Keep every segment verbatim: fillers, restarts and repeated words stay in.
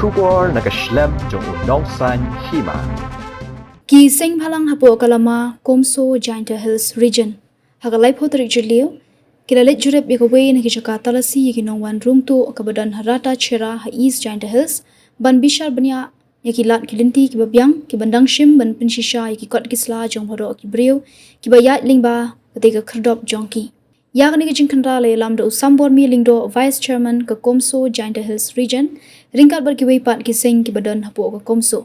Khubor na ka shlem jong u Nongsaiñ Hima. Ki seng bhalang hapoh ka lama Komso Jaintia Hills Region ha ka laiphew tarik Jylliew ki la leit jurip ïa kawei na ki jaka talasi ïa ki nongwan rung tuh kaba don ha Ratacherra ha East Jaintia Hills ban bishar bniah ïa ki lad ki lynti kiba biang kiban dang shim ban pynshisha ïa ki kot ki sla jong baroh ki briew kiba ïaid lyngba katei ka khyrdop jong ki. Ïa kane ka jingkhynra la ïalam da u Sambormi Lyngdoh, Vice Chairman ka Komso Jaintia Hills Region, ryngkat bad kiwei pat ki seng kiba don hapoh ka Komso.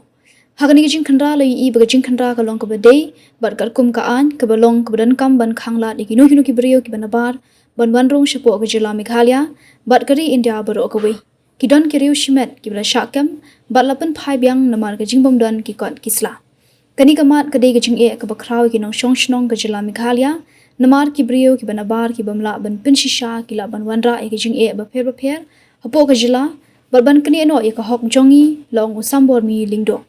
Ha kane ka jingkhynra la ïohi ba ka jingkhynra ka long kaba dei bad katkum ka aiñ kaba long kaba donkam ban khanglad ïa kino kino ki briew kiba nabar ban wan rung shapoh ka jylla Meghalaya bad ka ri India baroh kawei. Ki don ki riew shimet kiba la shah kem bad la pynphai biang namar ka jingbym don ki kot ki sla. Kane ka mat ka dei ka jingeh kaba khraw ïa ki nongshong shnong ka jylla Meghalaya namar ki briew kiba nabar ki bym lah ban pynshisha ki lah ban wanrah ïa ka jingeh bapher bapher hapoh ka jylla bad ban knieh noh ïa ka hok jong ngi, la ong u Sambormi Lyngdoh.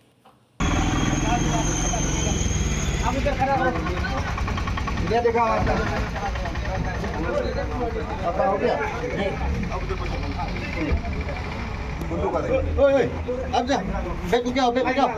ओए, ओए, आप जा, बैठ के आओ, बैठ के आओ।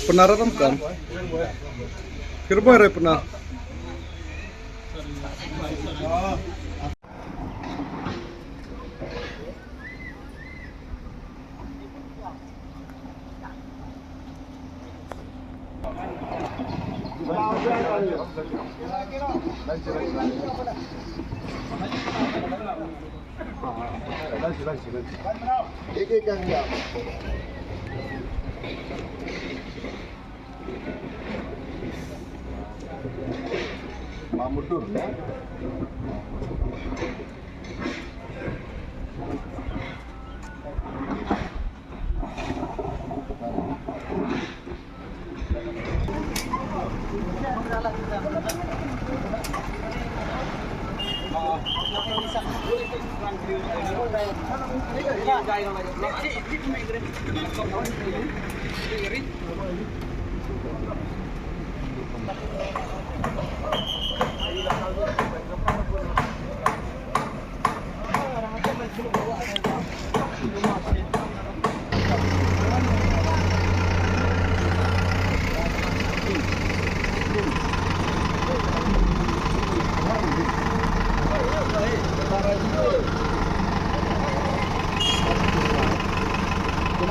Pynah ra tam kan. Kir ba re pynah.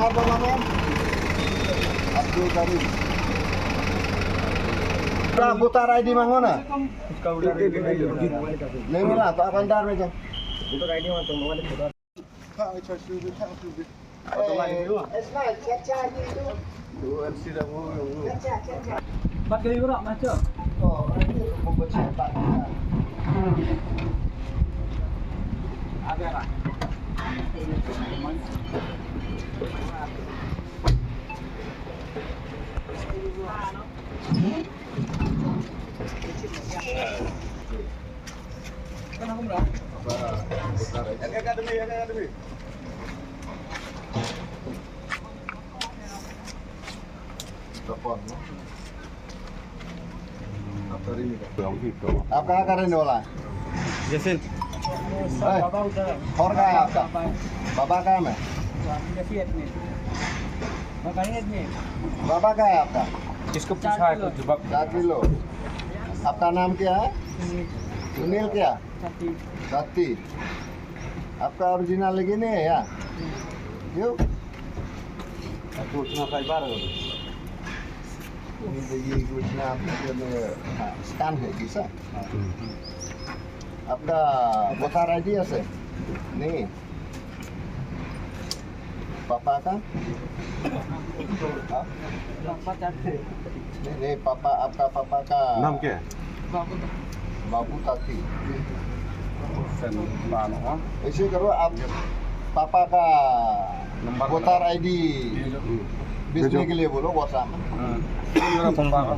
तुम्हारा नाम? अब्दुल करीम। Voter I D मांगो ना। नहीं मिला तो आप अंदर में जाओ। आप कहाँ का रहने वाला है? जैसे और कहाँ है आपका? बाबा कहाँ में? बाबा कहाँ है आपका? किसको पूछा है, कुछ जवाब। चार किलो। आपका नाम क्या है? सुनील क्या? साथी। आपका ओरिजिनल लेके नहीं है यार? क्यों? तो उतना कई बार हो। ये घोषणा आपके में, हाँ, स्कैन है जी सर। आपका वोटर आईडी है सर? नहीं। पापा का? हाँ? नहीं, नहीं, पापा, आपका पापा का नाम क्या है? बाबू ताती। ऐसे करो, आप पापा का नंबर वोटर आईडी भेजने के लिए बोलो, WhatsApp में। हाँ। पापा का।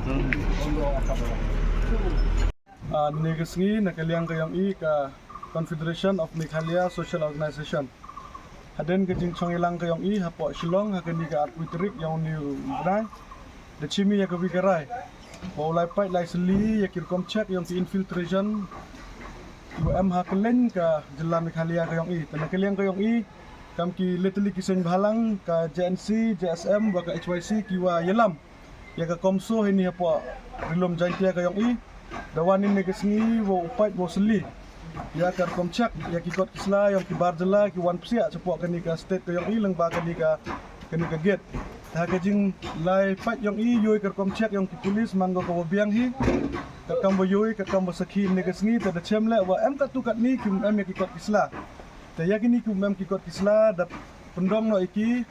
Ah, ngi ka sngi na ka liang ka yong i ka Confederation of Meghalaya Social Organization. Hadien ka jingchong ilang ka yong i hapoh Shillong ha kani ka arphew tarik yong uni u bnai, da chimi ya ka wi ka rai ba u lai pait lai sli ya ki rukom check yong ki infiltration wa em ha kylleng ka jylla Meghalaya ka yong i. Te na ka liang ka yong i, kam ki leit tylli ki seng bhalang ka J N C, J S M wa ka H Y C ki wa yalam ya ka CoMSO hini hapoh Ri-lum Jaintia ka yong i, da wan ine ka sngi wa u pait wa u sli ya ka rukom check ya ki kot ki sla yong ki bar jylla ki wan psiah chapoh kani ka state ka yong i lyngba kani ka, kani ka gate. Ha ka jinglai pait yong i, yoi ka rukom check yong ki police man ko ka wa biang hi. Ka kam wa yoi, ka kam wa sakhi ine ka sngi, te da chem leh wa em katto katne ki em ya ki kot ki sla. Te ya kini ki em ki kot ki sla da pyndong noh ya ki,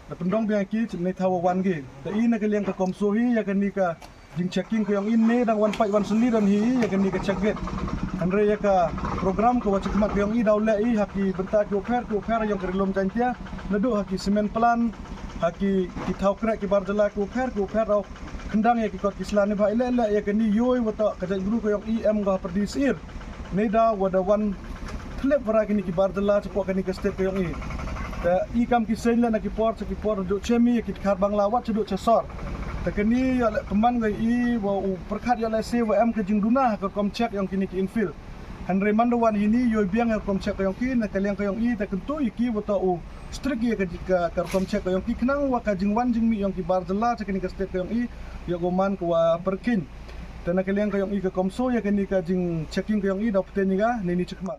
da pyndong biang ya ki ne thaw wa wan ki. Te i na ka liang ka CoMSO hi ya kani ka jingchecking ka yong i ne dang wan pait wan sli don hi ya kani ka check gate. Hynrei ya ka program ka wa chikmat ka yong i daw leh i ha ki bynta ki wa pher ki wa pher yong ka Ri-lum Jaintia, naduh ha ki cement plant, ha ki, ki thaw kreh ki bar jylla ki wa pher ki wa pher daw khyndang ya ki kot ki sla. Neibhah i leh leh ya kani yoi wa toh ka jaitbru ka yong i em ko ha pyrdi sir. Neida wa da wan thlep wa ra kini ki bar jylla chapoh kani ka state ka yong i. Te i kam ki seng leh na ki por cha ki por duh chemi ya ki dkhar Bangla wat cha duh cha sor. Te kani ya leh pynban ka i wa u pyrkhat ya leh se wa em ka jingduna ha ka rukom check yong kini ki infill. Hynrei man da wan hini yoi biang ya ka rukom check ka yong ki, na ka liang ka yong i te kyntu ya ki wa toh u strict ya ka, ka, ka rukom check ka yong ki khnang wa ka jingwan jingmih yong ki bar jylla cha kani ka state ka yong i ya ko man ka wa pyrkhing. Te na ka liang ka yong i ka CoMSO ya kani ka jingchecking ka yong i da pyrthei ni ka ne ni chikmat.